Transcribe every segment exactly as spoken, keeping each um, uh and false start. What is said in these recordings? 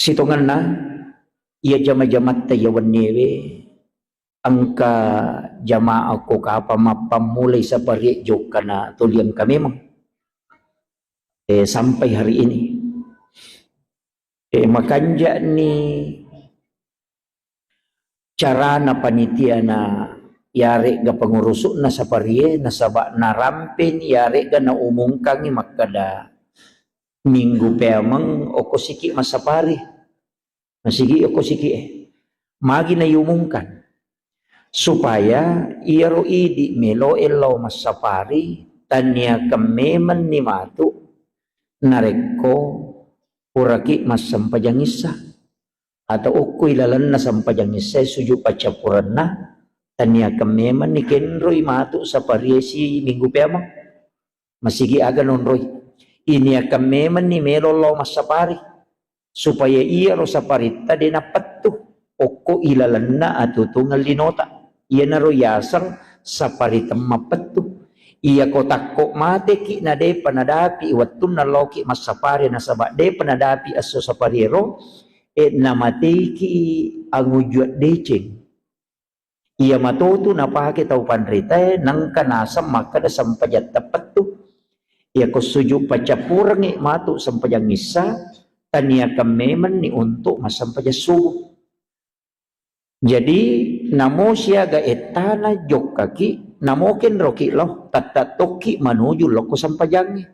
Sitongenna, iya jama-jamatta iya wenniewe, engka jamaah ko kapang mappammulai saparie jokkana tuli engka memang. Eh, sampai hari ini. Eh, makanja'ni carana panitiana, yaregga pengurusu'na saparie, nasaba narampeni, yaregga naumungkangi makkeda, minggu peameng okko siki massapari. Masigi okko siki e. Magi naiumungkan. Supaya iyaro idi meloe lao massapari, taniakan memenni matu narekko puraki massempajang issa. Atau okko ilalenna sempajang issa e sujud paccappurenna, taniakan memenni kenroi matu saparie si minggu peameng. Masigi aga nonroi. Iniakan memenni melo lao massapari. Supaya iyaro saparitta de napettu okko ilalenna atutungeng linota. Iyanaro yaseng sapari temmappettu. Iyako takko mateki na depa nadapi wettunna laoki massapari nasaba depa nadapi esso sapariero, e, namateiki angujua deceng. Iya matotu napake tau panritae, nengka naseng makkeda sempajang teppettu. Iyako sujud paccappurengngi matu sempajang issa, taniakan memenni untuk massempajang subuh. Jadi, namo siaga ettana jokkaki, namo kenroki lao, tatta tokki manuju lokko sempajangnge.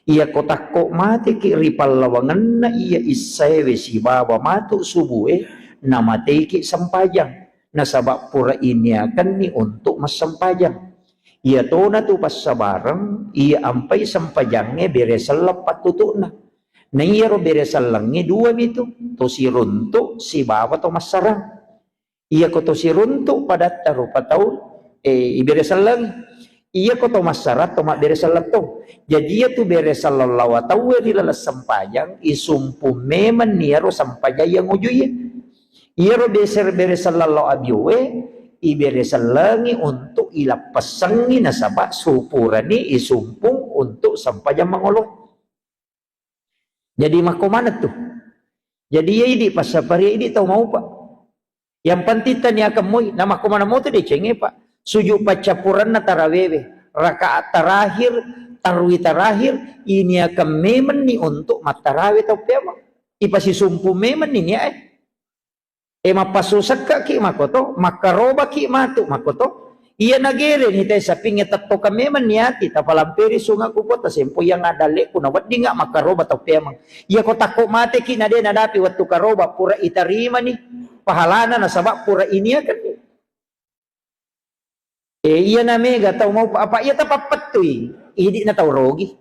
Iyako takko mateki ri pallawangenna iya issaewe sibawa matu subue, namateiki sempajang. Nasaba pura iniakenni untuk massempajang. Iyatona tu passabareng, iya ampai sempajangnge bere selleng pattutu'na. Na iyaro bere sellengnge dua mitu, to siruntu sibawa to massarang. Iyako to siruntu padatta rupa tau, eh, ibere sellengngi. Iyako to massarang to mabbere selleng to. Jadi iyatu bere selleng lao tauwe ri laleng sempajang, isumpu memenni iyaro sempajang iya ngujuie. Iyaro beser bere selleng lao abioe, ibere sellengngi untuk ilappessengngi nasaba supurani isumpung untuk sempajang mangolo. Jadi makko maneng tu. Jadi iya idi passaparie idi tau maupa. Yang penting taniakan moi, na makko maneng moto decengnge, Pak. Sujud paccappurenna tarawewe, rakaat terakhir, tarwi terakhir, iniakan memenni untuk mattarawe tau peameng. Ipasisumpu memenni niae. E, mappassusekkaki makoto, makkarobaki matu makoto. Iya nagereni te sapingnge tettokang memang niati, tapalamperi sunga ku kota sempo yang adalleku na weddinga makkaroba tau peameng. Iyako takko mateki na de nadapi wettu karoba, pura itarimani pahalana nasaba pura iniakenni. E, iyana mega tau mau apa iya tapappettui, idi'na tau rogi.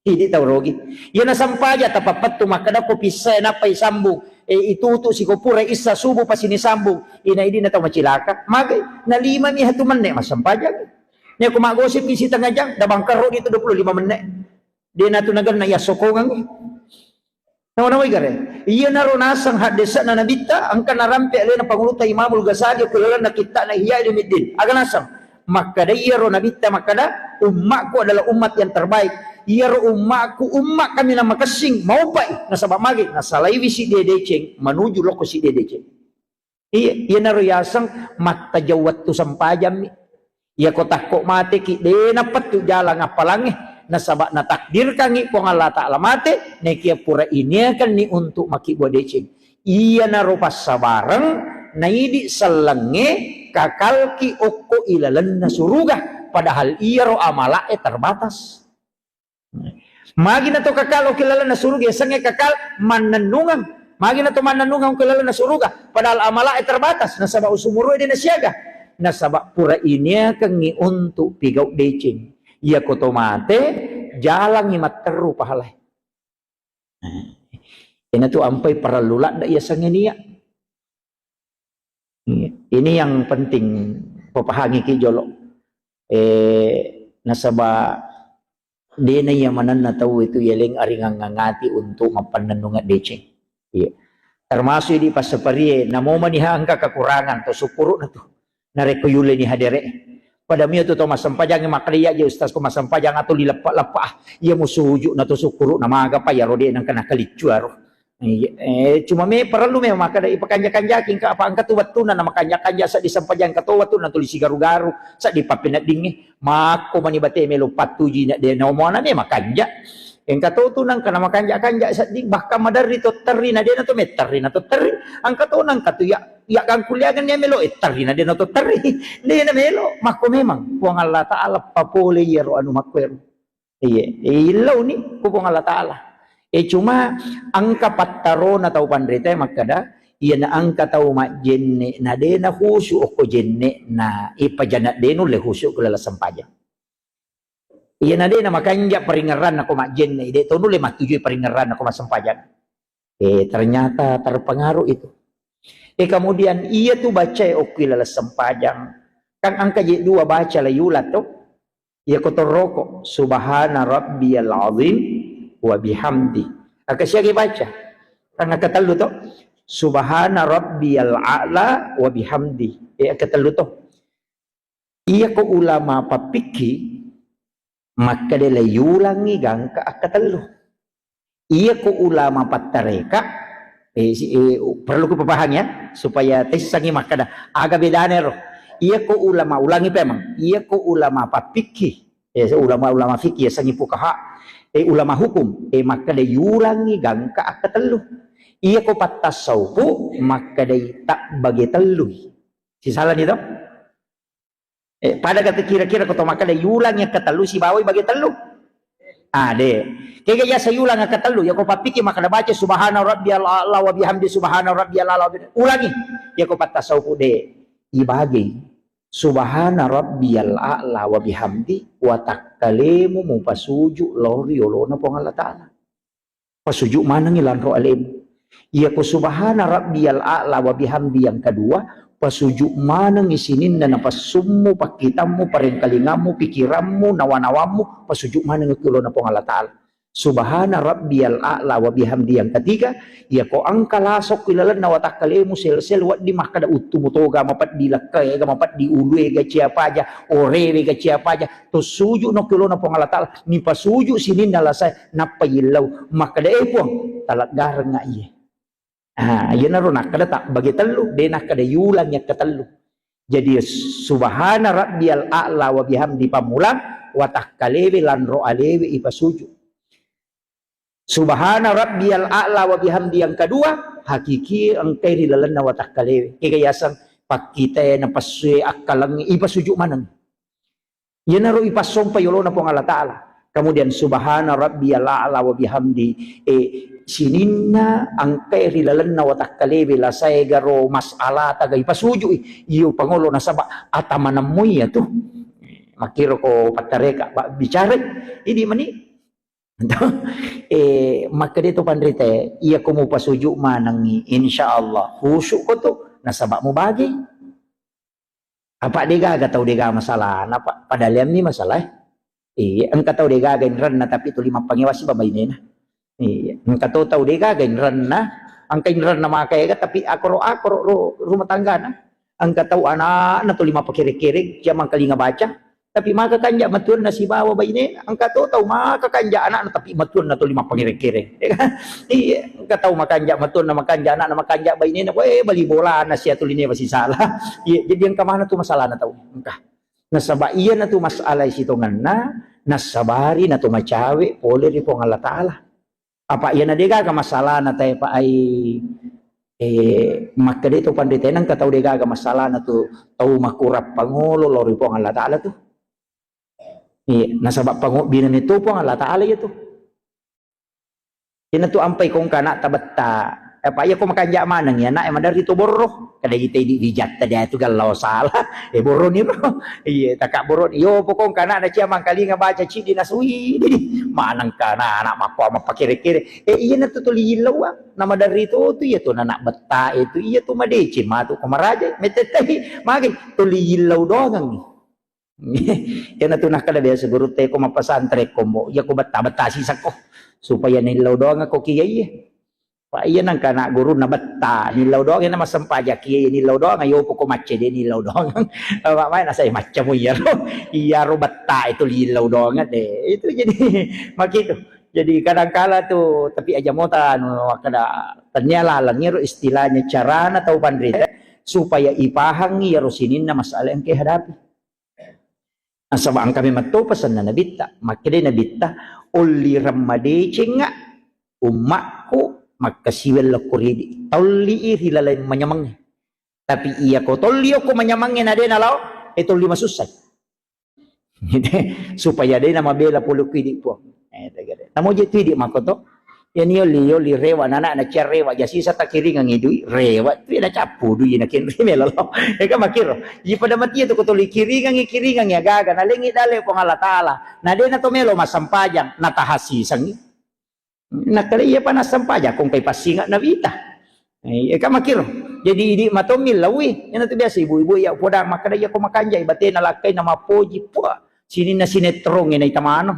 Idi tau rogi. Iyana sampaja tapappettu makkeda ko pissae nappa isambung. E, itutu siko pura issa subuh pasini sambung. Ina idi'na tau macilaka. Magai na lima mi hatu menne massampajang. Nia ko maggosip isi tengah jam, da bangkaro di tu dua puluh lima menne. De natu nagenna iya sokongang. Nawa-nawai gare. Iyanaro naseng haddese'na Nabitta, engka narampe alena Pangulutta Imamul Ghazali ko lalenna kitta'na Ihya Ulumuddin. Aga naseng? Makkeda iyaro Nabitta makkeda, "Ummakku adalah umat yang terbaik." Iyaro ummakku, umma kaminang makessing, maupai. Nasaba magi? Nasalaiwi sidde deceng, manuju lokko sidde deceng. Iya, iyanaro yaseng mattajau wettu sempajammi. Iyako takko mateki, de napettu jalang appalangnge, nasaba natakdirkangngi Puang Allah Ta'ala mate, nekia pura iniakenni untuk makkibua deceng. Iyanaro passabareng, naidi sellengnge kakalki okko ilalenna suruga, padahal iyaro amala'e terbatas. Magi na to kakal okko lalenna suruga, yasengnge kakal mannennungeng. Magi na to mannennungeng okko lalenna suruga, padahal amala'e terbatas, nasaba usumuru'e de nasiaga. Nasaba pura iniakengngi untuk pigau deceng. Iyako to mate, jalangngi matteru pahalae. Nah, iyanatu ampai parellu ladde yasengnge nia. Ini yang penting papahangiki jolo. Eh, nasaba dena iya manenna tau itu yeleng aringangati untuk mappannennungeng deceng. Iya. Termasuk di passaparie, namo maniha engka kekurangan, to sukkuru'na tu. Narekko yulleni hadere. Pada mio tu to massempajang makkeda, "Iya je ustaz ko massempajang atau lileppa-leppa. Iya musuju na to sukkuru na maga pa iyaro de nengka nakaliccu aro." Iya, eh, cuma me perlu memang makkeda ipakanja-kanjaki engka apa engka tu wettunna na makanja-kanja seddi sempajang engka to wettunna tuli sigaru-garu seddi pappeneddingnge makko mani bate melo pattuji na de na omoana me makanja. Engka to tu nangka na makanja-kanja seddi bahkan maderri to terri na de na to metterri na to terri. Engka to nangka tu ya ya gangkuliangan ya melo e terri na de na to terri. De na melo makko memang Puang Allah Taala papole iyaro anu makko ero. Iya, illauni ku Puang Allah Taala. Eh, cuma engka pattarona tau panrita makkeda, iyana engka tau majjenne na de na khusyuk okko jenne na ipajana de nulle khusyuk ku laleng sempajang. Iyana de na makanja paringerranna ko majjenne, de to nulle mattujui paringerranna ko massempajang. Eh, ternyata terpengaruh itu. Eh, kemudian iya tu bacae okko laleng sempajang. Kan engka je dua baca la yulat to. Iya ko torroko, subhana rabbiyal azim wa bihamdi. Aka siaga baca? Kan aka tellu to. Subhana rabbiyal a'la wa bihamdi. Eh, aka tellu to. Iya ko ulama pappikki, makkeda la yulangi gangka aka tellu. Iya ko ulama pattareka, eh, si, eh, perlu ku papahang ya, supaya tessangi makkeda aga bedana ero. Iya ko ulama, ulangi pemang, iya ko ulama pappikki, eh, ulama-ulama fikih, yasengi fukaha, eh, ulama hukum, eh, makkeda yulangi gangka aka tellu. Iya ko pattasaupu, makkeda tak bage tellu. Sisalani to? Eh, pada kata kira-kira ko to makkeda yulang yang ketellu sibawai bage tellu. Ah, de. Kega jasa yulang yang ketellu, ya ko pappiki makkeda baca subhana rabbiyal a'la wa bihamdi subhana rabbiyal a'la wa bihamdi. Ulangi. Ya ko pattasaupu de. Ibage. Subhana rabbiyal a'la wa bihamdi wa takkalemu mupasuju lao ri yolona Puang Allah Taala. Pasuju manengngi lanro alemu. Iyako subhana rabbiyal a'la wa bihamdi yang kedua, pasuju manengngi sininna napassummu, pakkitammu, parengkalingammu, pikirammu, nawa-nawammu, pasuju manengngi ku yolona Puang Allah Taala. Subhana rabbiyal a'la wa bihamdi yang ketiga, iyako engka lasokku ilalenna watakkalemu sel-sel wedding makkeda uttumu toga mapeddi, lekkaega mapeddi, uluega ciapaja, orewe ga ciapaja, to suju no ki yolona Puang Allah Taala, nipasuju sininna lasae, nappa yillau, makkeda, "Eh, Puang, taleggarengnga iye." Ah, iyanaro nakkeda tabbage tellu, de nakkeda yulang yakka tellu. Jadi, subhana rabbiyal a'la wa bihamdi pammulang, watakkalewe lanro alewe ipasuju. Subhana rabbiyal a'la wa bihamdi yang kedua, hakiki engkai ri lalenna watakkalewe. Kega yaseng pakkitae, napessue, akkalengnge, ipasuju maneng. Iyanaro ipassompa yolona Puang Allah Taala. Kemudian subhana rabbiyal a'la wa bihamdi, eh, sininna engkai ri lalenna watakkalewe lasae garo mas'ala taga ipasujui. Iyo pangolo nasaba atamanammu iya tu. Makkiro ko pattareka, ba-, bicara idi mani. Eh, makkeda to panrita, iya ko mupasuju manengngi, insya Allah khusyuk ko tu, nasaba mubagi. Apa degaga tau dega masalahna, Pak? Padahal yammi masalah. Iya, engka tau degaga inrenna tapi tuli mappangewasi babainena. Iya, engka to tau degaga inrenna, engka inrenna makaega tapi akoro-akoro ru-, rumah tanggana. Engka tau anakna tuli mappakere-kere, cia mangkalinga baca. Tapi maka kanja matuanna sibawa bainena, engka to tau maka kanja anakna tapi matuanna tuli mappangere-kere. Iya, engka tau makanja matuanna makanja anakna makanja bainena, weh bali bolana sia tuline masisala. Iya, jadi engka mana tu masalahna tau. Engka. Nasaba iyana tu masalah sitongenna, nasabari na tu macawe pole ri Puang Allah Taala. Apa iyana degaga masalahna tae pa ai, eh, makkeda to panrita, engka tau degaga masalahna tu tau makurang pangolo lao ri Puang Allah Taala tu. Iya, nasaba pangobbina ni tu Puang Allah Taala iya tu. Iyana tu ampai kongka anak tabetta. Apa iya ko makanja maneng ya anak maderri to borro. Kada ita idi wijatta dia tu gallau salah. Eh borro ni ro. Iya, taka borro. Yo pokong kana na cia mangkalinga baca cidi nasui. Maneng kana anak makko mappakere-kere. Eh, iyana tu tuli yillauang. Namaderri to tu iya tu nanak betta itu iya tu madeceng matu ko maraja. Metettehi magi tuli yillau doangang. Iyana tu nakkeda biasa gurutta ko mappasantre ko mo, iya ko betta-betta sisakko supaya nillau doang ko kiya iye. Pa iya nangka anak gurunna betta, nillau doang iyana massempajang kiya nillau doang, ayo poko macce de nillau doang. Apa mai nasai maccamu iyaro. Iyaro betta itu lillau doang de. Itu jadi makitu. Jadi kadangkala tu, tapi aja mota anu, kada tania laleng ero istilahnya carana tau panrita supaya ipahangi ero sininna masalah yang kehadapi. Nasaba engka memang to pesanna Nabitta. Makkedai Nabitta, "Ollireng madecengnga ummakku makkasiweng lokko ridi. Tolli i ri laleng manyamangnge. Tapi iya ko tolli okko manyamangnge na de nalao, e tolli masussai." Supaya de namabela pole ku idi Puang. Eh, tegede. Namo je tu idi makko to. Iya ni oli, oli rewa, nana na cia rewa, ja sisa takiringang i dui, rewa tu na cappu dui na kenri melo lo. Eka makiro. Iya pada mati tu ko toli kiringang i, kiringang i agaga, na lengi dale Puang Allah Taala. Na de na to melo massempajang, na tahasisangi. Nakkeda iya pa nassempajang, kongkai passinga nawita. Eh, eka makiro. Jadi idi matommi lawi, ina tu biasa ibu-ibu ya poda makkeda iya ko makanjai batena lakkai na mappoji, puah. Sininna sinetronge na itamano.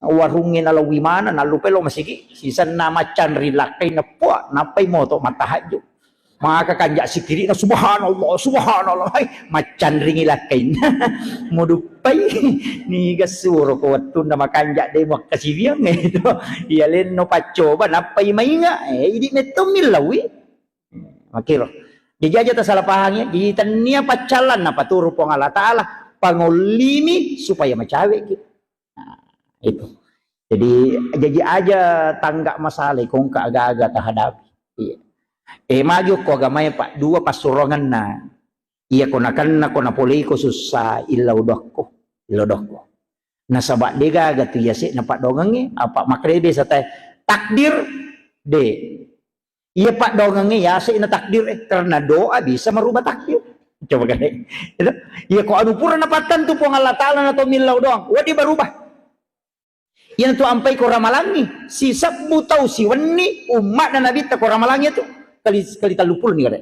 Warungnge nalauwi maneng, nallupai lao masigi, sisenna maccanri lakkainna, puah, nappai moto mattahajju. Maka kanja sikiri'na, "Subhanallah, subhanallah." Hai, maccanringi lakkainna. Muduppai, niga suro ko wettunna makanja de muakkasiwiang itu. Iya lenno paccoba, nappai mainga. Eh, idi mettommi lawi. Makiro. Jadi aja tasala pahangi, jadi tennia paccallan napaturu Puang Allah Taala, pangollimi supaya macaweki. Nah, itu. Jadi, jaji aja tangga masalah, ko engka aga-aga tahadapi. Iya. Eh, magi okko agamae, Pak, dua passurongenna. Iya, ko nakenna, ko napoleiko sussa, illau dokko, illau dokko. Nasaba de gaga tu yase na padongengnge, apa makrebe satai takdir de. Iya paddoangengnge yase na takdir, eh, karena doa bisa merubah takdir. Coba kan, eh. Itu. Iya ko anu pura napattentu Puang Allah Taala na to millau doang, wedding berubah. Iya tu ampai ko ramalangi, sisebbu tau siwenni ummatna Nabitta ko ramalangi itu kali, kali tellu puluh ni kare.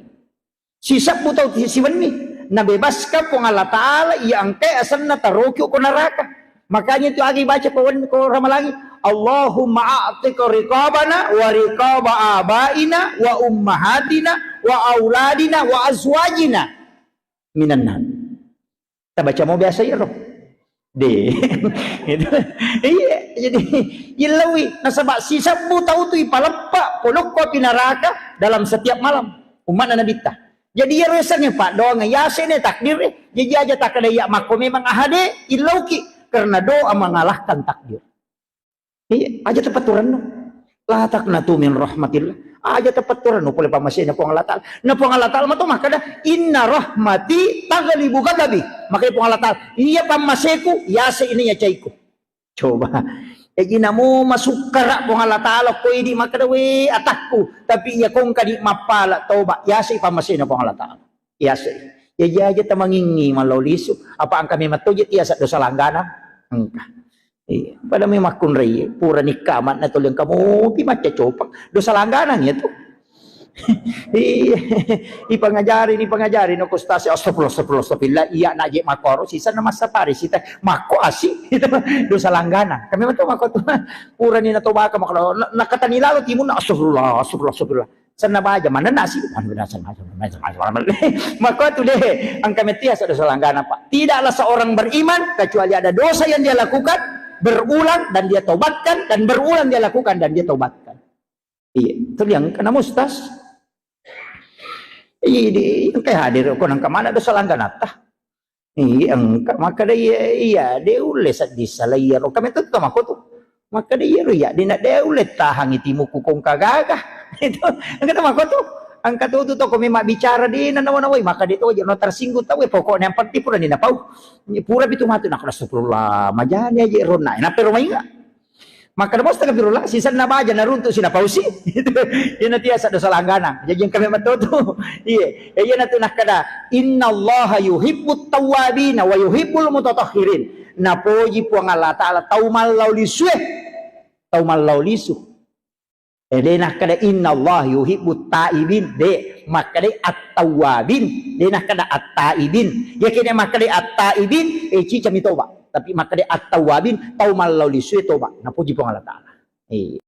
Sisebbu tau ti-, siwenni nabebaskan Puang Allah Taala, iya engkai asenna taroki ko neraka. Makanya itu agi baca ko wen-, ko ramalangi, "Allahumma a'tiq riqabana wa riqaba abaina wa ummahatina wa auladina wa azwajina minan nar." Tabaca mo biasa iyaro. De. Gitu. Iya, jadi yellowi nasaba sisebbu tau tu ipaleppa polokko api neraka dalam setiap malam. Umatna Nabitta. Jadi iyaro yasengnge paddoangeng, yasene takdir, eh. Jadi aja takkeda iya makko memang ahade, illauki karena doa mengalahkan takdir. Iya, aja tapatturanno. La taqnatu min rahmatillah. Aja tapatturanno pole pammasena Puang Allah Taala. Na Puang Allah Taala mato makkeda, "Inna rahmati taghlibu ghadabi." Makanya Puang Allah Taala, "Iya pammaseku, yase ini ya caiku." Coba. Jaji namo masukkara Puang Allah Taala ko idi makkeda, "We atakku." Tapi iya kongka di mappala toba, yase pammasena Puang Allah Taala. Yase. Jaji aja tamangingi mallau lisu, apa engka memang toje tiasa dosa langgana? Engka. Iya, pada memang makkunrai, pura nikka amatna tuli engka mopi macca copang. Dosa langganang ya tu. Iya, ipangajari, ipangajari no kustasi, astagfirullah, astagfirullah, astagfirullah. Iya, naje makoro, sisa na massapari, sita makko asi, itu dosa langganang. Kami betul makko tu, pura ni na tobaka makko, na, nakatani lalo timun, astagfirullah, astagfirullah, astagfirullah. Senna baja, manenna si, makko tu deh, engka metti asa dosa langganang, Pak. Tidaklah seorang beriman kecuali ada dosa yang dia lakukan, berulang dan dia tobatkan, dan berulang dia lakukan dan dia tobatkan. Iya, tuli engka na mustas. Iya, di, engka hadir ko nangka mana dosa langganatta. Iya, engka. Makkeda iya, iya, de ulle seddi sala iyaro. Kami tetto mako tu. Makkeda iyaro iya, de na de ulle tahangi timuku kongka gaga. Itu, engka tu mako tu. Engka tu tu toko memang bicara de na nawa-nawai. Maka de to aja no tersinggung tau. Pokoknya yang penting pura ni napau. Pura bitu matu nak astagfirullah. Majani aja rona. Napero mainga. Makkeda mo astagfirullah, sisenna baja naruntu sinapausi. Ina tiasa dosa langganang. Jaji engka memang to tu. Iya, iya na tu nakkeda, "Innallaha yuhibbut tawwabina wa yuhibbul mutatahhirin." Napoji Puang Allah Taala tau mallau lisue. Tau mallau lisu. Eh, de nakkeda, "Innallaha yuhibbut taibin." De, makkeda at-tawwabin. De nakkeda at-taibin. Iya kene makkeda at-taibin, eh, cicami toba. Tapi makkeda at-tawwabin, tau mallau lisue toba. Napoji Puang Allah Taala. Iya.